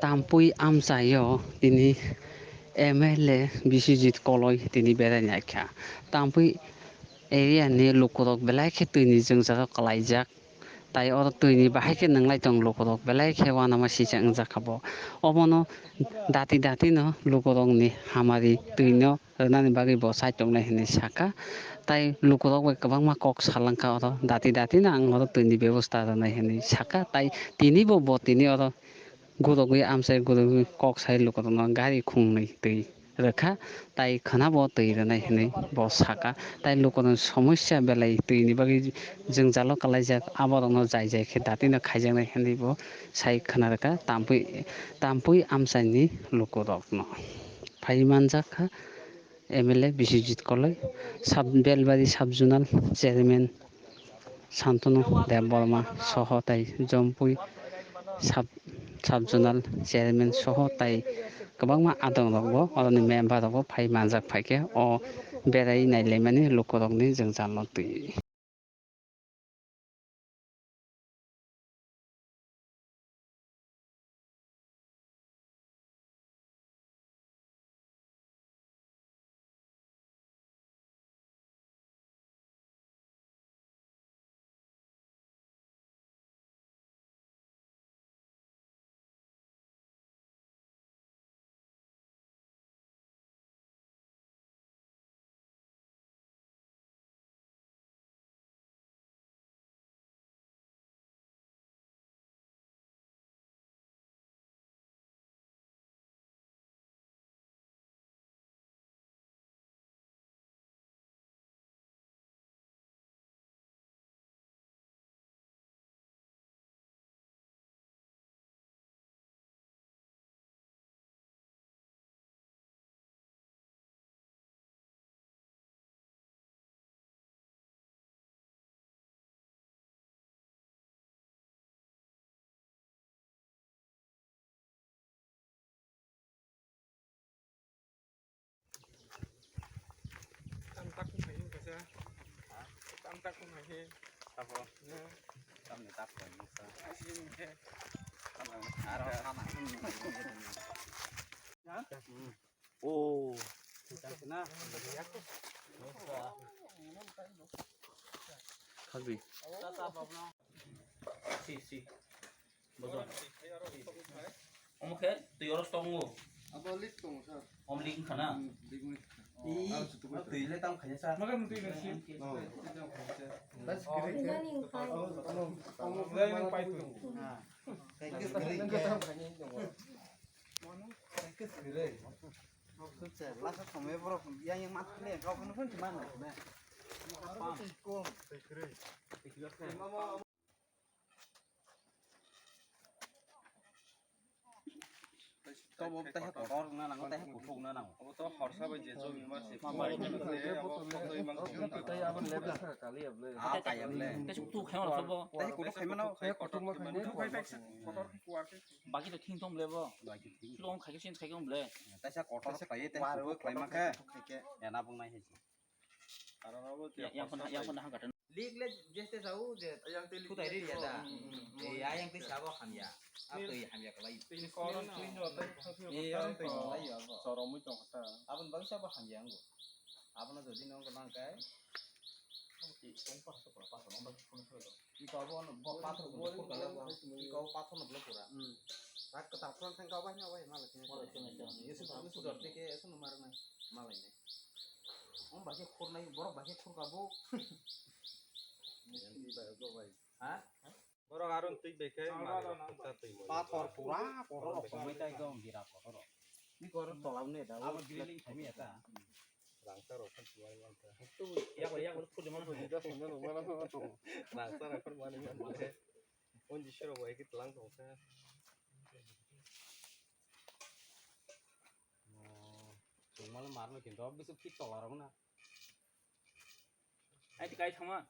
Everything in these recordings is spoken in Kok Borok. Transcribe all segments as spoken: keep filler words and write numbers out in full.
Tampui amchaio tini M L A Biswajit Koloi tini berai naikha. Tampui area ni lukurok belai khe twini jwngjalo kwlaijak. Tai oro twini bahai khe nwnglai tong lukurok belai khe uanama sijak wngjak kha bo. Obono dati dati no lukurokni hamari twino rwnani bagwi bo chai tongnai hinwi sakha. Tai lukurok bai kwbangma kok salangkha oro dati dati no ang oro twini bebosta rwnai hinwi sakha. Tai tini bo bo tini oro gurugwi amchai gurugwi kok sai lukurokno gari khungnwi twi rwkha, tai khwnabo twi rwnai hinwi bo sakha. Tai lukurokni somosya belai twini bagwi jwngjalo kwlaijak, aborokno jai jai khe datino khaijaknai hinwi bo sai khwna rwkha Tampui, Tampui amchaini lukurokno. Phai manjak kha M L A Biswajit Koloi, sub, Belbari sub zonal chairman Santanu Debbarma soho tai Jompui sub, sub zonal chairman soho tai kwbangma adong rok bo, oroni member rok bo phai manjak phai khe o berai nailaimani lukurokni jwngjal no twi. Tam tak kung hai kasa. Tam tak kung hai. Sabo. Tam ni tak kung sa. Asi ni ke. Aro sana. Oh. Khagwi. Si, si. Bozo. Omo khe twi oro tongo. Abo lik tongo, sir. Om lik wngkha na? Hmm, lik wngkha. Ih, twi le tam khaina sa. Maga twi le si. Oh. Twi tam khaina sa. Nani wngkha? Omo, omo, omo. Twi le tam khaina tongo. Lasa somoi borok yang yang mat le kau kono pun cuma na. Tobo taiha kotor na nango, taiha kuthuk na nango. Obo to horsa bai je jom imar se. Mama, mama. Ah, kayam le. Taiha kuthuk khaima no, taiha kotor khaima no. Baki to thing thom lebo. Baki thing. Long khai sin khai om le. Taisa kotor khai, taisa kuthuk khaima khe. Ya na bung nai hai. Yang, yang pun, yang pun hang kata. Lik le jeste sau je. Yang te lik. Kutai ri ya da. Hmm, hmm, hmm. Eh, ya yang te sabo hamya. Apa ya hamya kalai. Ini koran tuh ini otak. Eh, yang te kalai ya apa? Soromui tong kata. Abon bagi sabo hamya anggo. Abon na jadi nong kenang kai. Iko abo no bo pathor no blok pura. Iko pathor no blok pura. Hmm. Tak ketak pura thang kau bai na bai malai. Malai sini sini. Yesu yesu jor tike yesu no mar nai. Malai nai. Om bagi khur nai borok bagi khur ka bo. Ha? Borok aron twi bekai. Pathor pura kotor. Komai tai dong birat kotor. Iko tolam ne da. Abo drilling kami ya ta. Rangchak rok khan chuwai mankha. Yak bai yak bai khulumano. Rangchak rok khan manwi mankha. Undi sirok bai khe tlang tongkha. Chwngmano marno kintu o bwswk fit tola rok na. Ai ti kai thangma.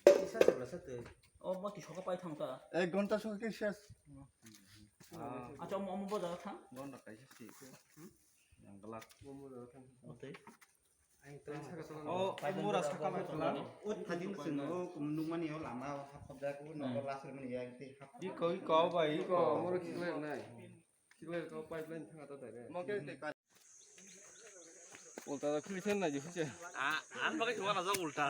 Kisa se bwlasa twi. O mo ti soka pai thang ta. Ek ghonta soka kisa. Acha omo omo bojaro thang. Ghonta kaisa si. Yang glak. Omo bojaro thang. Ote. O, o mura saka bai tongla. O thajin sing o nukmani o lama o hap hap jak o nogo last mani ya tei hap. Iko, iko, bai, iko. Mura khiklai nai. Khiklai ko pipeline thanga ta dai re. Ulta da khili sen nai je. A, an bagai thwa na ulta.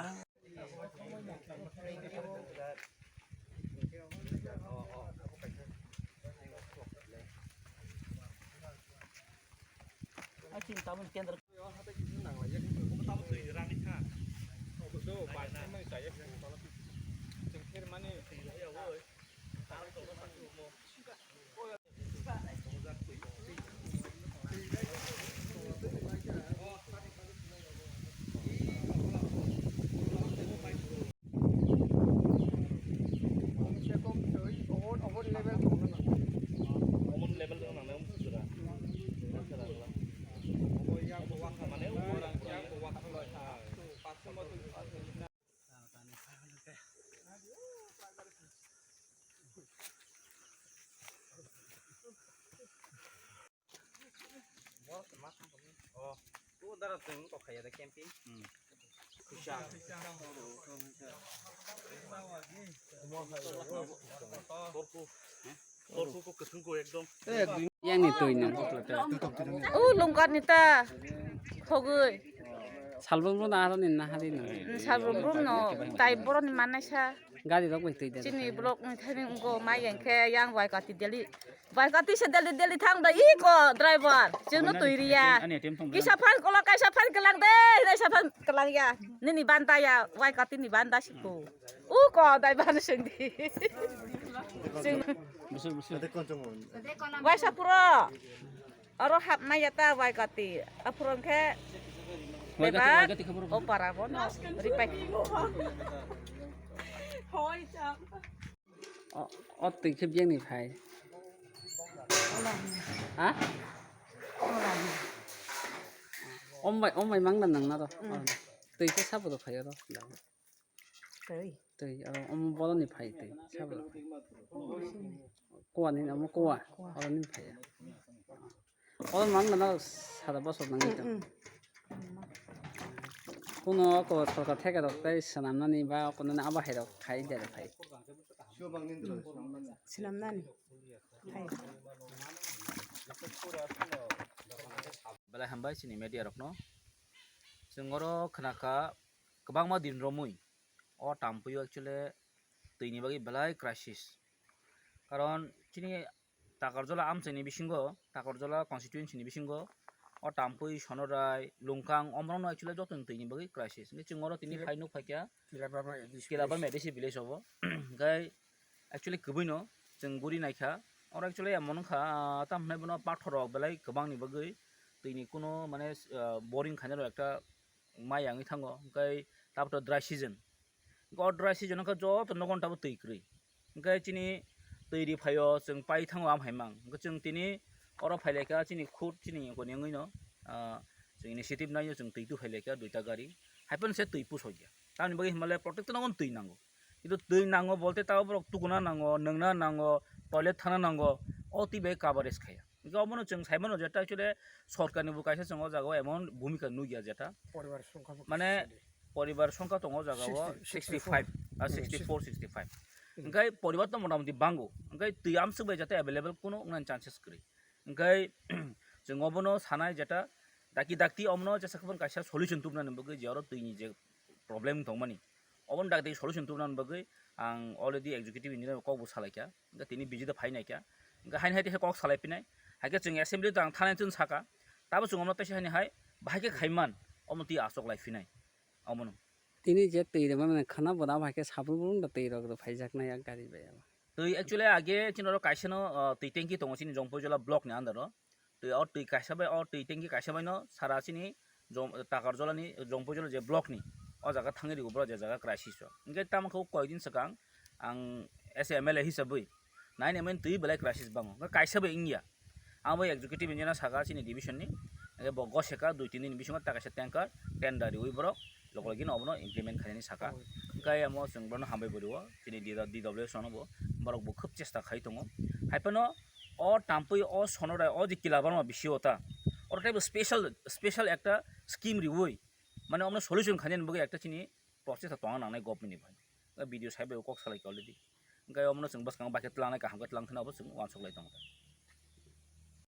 Yang ni twi no. O lungkar ni ta. Khogwi. Salbrum brum na aro ni na hari no. Salbrum brum no. Tai borok ni manai sa. Gari rok bai twi de. Chini block ni thani ungo mai yang khe yang wai kati deli. Wai kati se deli deli thang da iko driver. Chino twi riya. Kisa phan kola kaisa phan kelang de. Kaisa phan kelang ya. Nini banda ya. Wai kati ni banda siku. Uko driver sing di. Sing. Busur busur. Wai sapuro. Oro hapmaya ta wai kati. Aphuru khe wai kati, bebak wai kati khe borok. O para bono ripai. Hoi cham. O, o twi khe biyang ni phai. Ha? Om bai, om bai mang na nang na ro. Mm. Twi khe sabo do phai ro. Twi. Twi, aro omo boloni phai twi, sabra. Kuwa ni, omo kuwa, kuwa. Oro ni phai. Oro mang gana sara bosor nang ito. Mm, mm. Kuno ko sorkar theke rok tai swnam nani ba ko nani abo hai rok khai de phai. Swnam nani. Phai. Belai hambai chini media rok no. Chwng oro khna kha kwbangma din romwi o Tampui o actually twi ni bagwi belai crisis. Karon chini Takarjola amchaini bisingo, Takarjola constituency ni bisingo o Tampui, Sonorai, Lungkang, omorokno actually joto ni twi ni bagwi crisis. Hwnkhe chwng oro tini phai nuk phaikha Kilabama A D C village obo. Hwnkhe actually kwbwino chwng guri naikha. Oro actually emon wngkha, ah, tamo hwnai bono pathor rok belai kwbangni bagwi twi ni kuno mane, ah, boring khainai rok ekta mai yangwi thango, hwnkhe tabukhe dry season. Hwnkhe o dry season wngkha joto nogon tabuk twi kwrwi. Hwnkhe chini twi ri phaio chwng pai thango am hai mang. Hwnkhe chwng tini oro phailaikha chini khud chini koni wngwino, ah, chwng initiative naio chwng twi tu phailaikha duita gari. Haiphano se twi pusoikya. Tamni bagwi hinmale protector nogon twi nango. Kintu twi nango bolte tabo borok tukuna nango, nwngna nango, toilet thana nango, o twi bai coverage khaya. Hwnkhe obono chwng saimano jeta actually sorkarni bo kaisa chwng o jaga o emon bhumika nukya jeta. Poribar songkha bo mane kisa de. Poribar songkha tongo o jaga o sixty, sixty-five, ah, hmm, sixty-four, sixty-five. Hmm. Hwnkhe poribar to motamoti bango. Hwnkhe twi amswk bai jeta available kuno wngnani chances kwrwi. Hwnkhe chwng obono sanai jeta dakti dakti omono jesa khobor kaisa solution tubunani bagwi je oro twini je problem tongmani. Oboni dakti solution tubunani bagwi ang already executive engineer kok bo salaikha. Hwnkhe tini busy da phai naikha. Hwnkhe haini hai kok salai phinai. Hai khe chwng assembly to ang thanai chwng saka. Tabo chwng omono teisa haini hai bahai khe khaiman omo twi achok lai phinai. Omono. Tini je twi rwmani khana bo da bahai khe sabul bulung da twi rok rw phaijaknai yak gari bai. Twi actually age chini oro kaisa no, uh, twi tanki tongo chini Jompuijola block ni under o. Twi o twi kaisa bai, o twi tanki kaisa bai no sara chini Jom-, Takarjola ni, Jompuijola je block ni, o jaga thangwi rwgo boro je jaga crisis o. Hwnkhe tamo khe o koi din swkang ang as a M L A hisabwi nine M N twi belai crisis bango. Hwnkhe kaisa bai wngya. Ang bai executive engineer saka chini division ni, hwnkhe bo goseka dui tin din bisingo ta kaisa tanker tender riwi borok lokologino obono implement khainani saka. Hwnkhe amo chwng bono hambai bo rio, chini D W S no bo, borok bo khub chesta khai tongo. Haiphano o Tampui o Sonorai o je Kilabarma bisio ta, oro teibo special, special ekta scheme riwi, Mane omono solution khainani bagwi ekta chini process tongna nangnai government ni bai. B D O sahib bai kok salai kha already. Hwnkhe omono chwng bwskango bai khe tlangnai, kaham khe tlang thani abo chwng uansuk lai tongo.